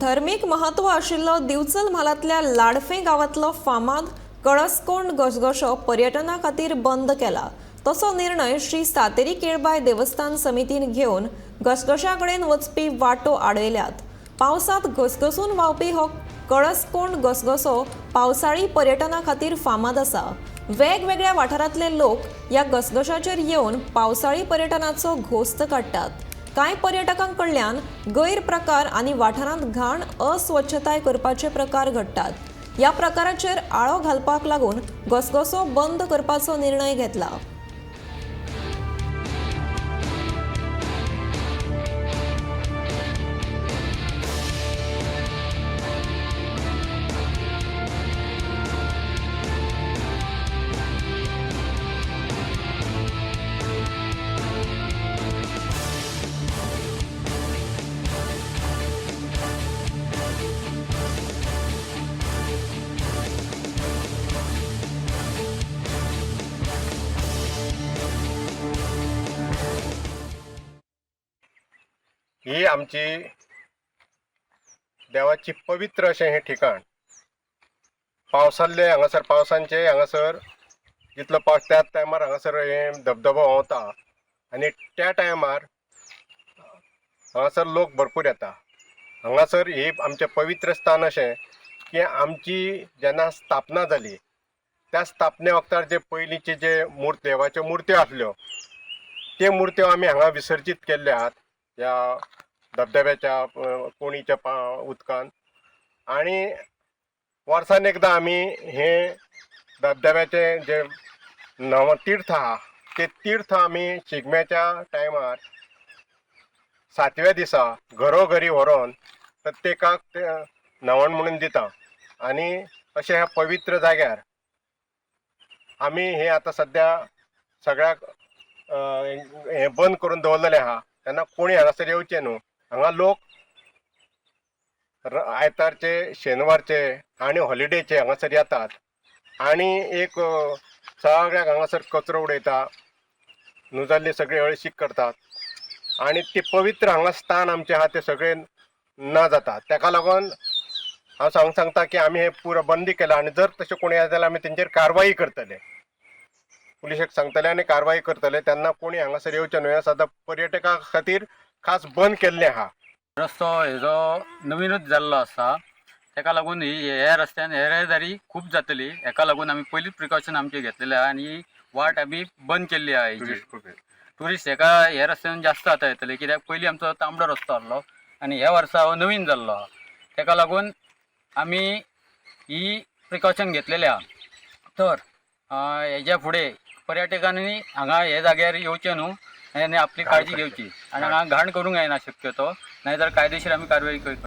धर्मीक महत्व आशिल्लो दिवचल म्हालांतल्या लाडफें गांवांतलो फामाद कळसकोंड घसघसो पर्यटना खातीर बंद केला. तसो निर्णय श्री सातेरी केळबाय देवस्थान समितीन घेवन घसघशा कडेन वचपी वाटो आडयल्यात. पावसांत घसघसून व्हांवपी हो कळसकोंड घसघसो पावसाळी पर्यटना खातीर फामाद आसा. वेगवेगळ्या वाठारांतले लोक ह्या घसघशाचेर येवन पावसाळी पर्यटनाचो घोस्त काडटात. कांय पर्यटकां कडल्यान गैरप्रकार आनी वाठारांत घाण अस्वच्छताय करपाचे प्रकार घडटात. ह्या प्रकाराचेर आळो घालपाक लागून घसघसो बंद करपाचो निर्णय घेतला. ही आमची देवाची पवित्र अशें हें ठिकाण. पावसाले हांगासर पावसांचे हांगासर जितलो पावस त्याच टायमार हांगासर हें धबधबो व्हांवता आनी त्या टायमार हांगासर लोक भरपूर येता. हांगासर ही आमचें पवित्र स्थान अशें की आमची जेन्ना स्थापना जाली त्या स्थापने वखतार जे पयलींचे जे मूर्त देवाच्यो मुर्त्यो आसल्यो त्यो मुर्त्यो आमी हांगा विसर्जीत केल्ले आहात ह्या धबधब्याच्या कोणीच्या उदकान. आनी वर्सान एकदां आमी हें धबधब्याचें जें नव तीर्थ आहा तें तीर्थ आमी शिगम्याच्या टायमार सातव्या दिसा घरोघरी व्हरोन प्रत्येकाक तें न्हावण म्हणून दिता. आनी अशें ह्या पवित्र जाग्यार आमी हें आतां सद्या सगळ्याक हें बंद करून दवरलेलें आहा. तेन्ना कोणी हांगासर येवचें न्हू. हांगा लोक आयतारचे, शेनवारचे आनी हॉलिडेचे हांगासर येतात आनी एक सगळ्याक हांगासर कचरो उडयता, न्हू जाल्ली सगळी हळशीक करतात आनी ती पवित्र हांगा स्थान आमचें आहा तें सगळें ना जाता. तेका लागून हांव सांगता की आमी हें पुरो बंदी केलां आनी जर तशें कोणी येता जाल्यार आमी तेंचेर कारवाई करतले, पुलिशेक सांगतले आनी कारवाई करतले. तेन्ना कोणी हांगासर येवचें न्हू. हें सदां पर्यटकां खातीर खास बंद केल्लें आहा. रस्तो हेजो नवीनूच जाल्लो आसा, तेका लागून ही ह्या रस्त्यान येरादारी खूब जातली. हेका लागून आमी पयलींच प्रिकॉशन आमचे घेतलेले आहा आनी ही वाट आमी बंद केल्ली आहा. हेजी ट्युरिस्ट हेका ह्या रस्त्यान जास्त आतां येतले, कित्याक पयलीं आमचो तांबडो रस्तो आहलो आनी ह्या वर्सा हो नवीन जाल्लो आहा. तेका लागून आमी ही प्रिकॉशन घेतलेले आहा. तर हेज्या फुडें पर्यटकांनी हांगा हे जाग्यार येवचें न्हू आनी आपली घाण काळजी करची. घेवची आनी हांगा घाण करूंक जायना शक्यतो, नाहीतर कायदेशीर आमी कारवाई करतले.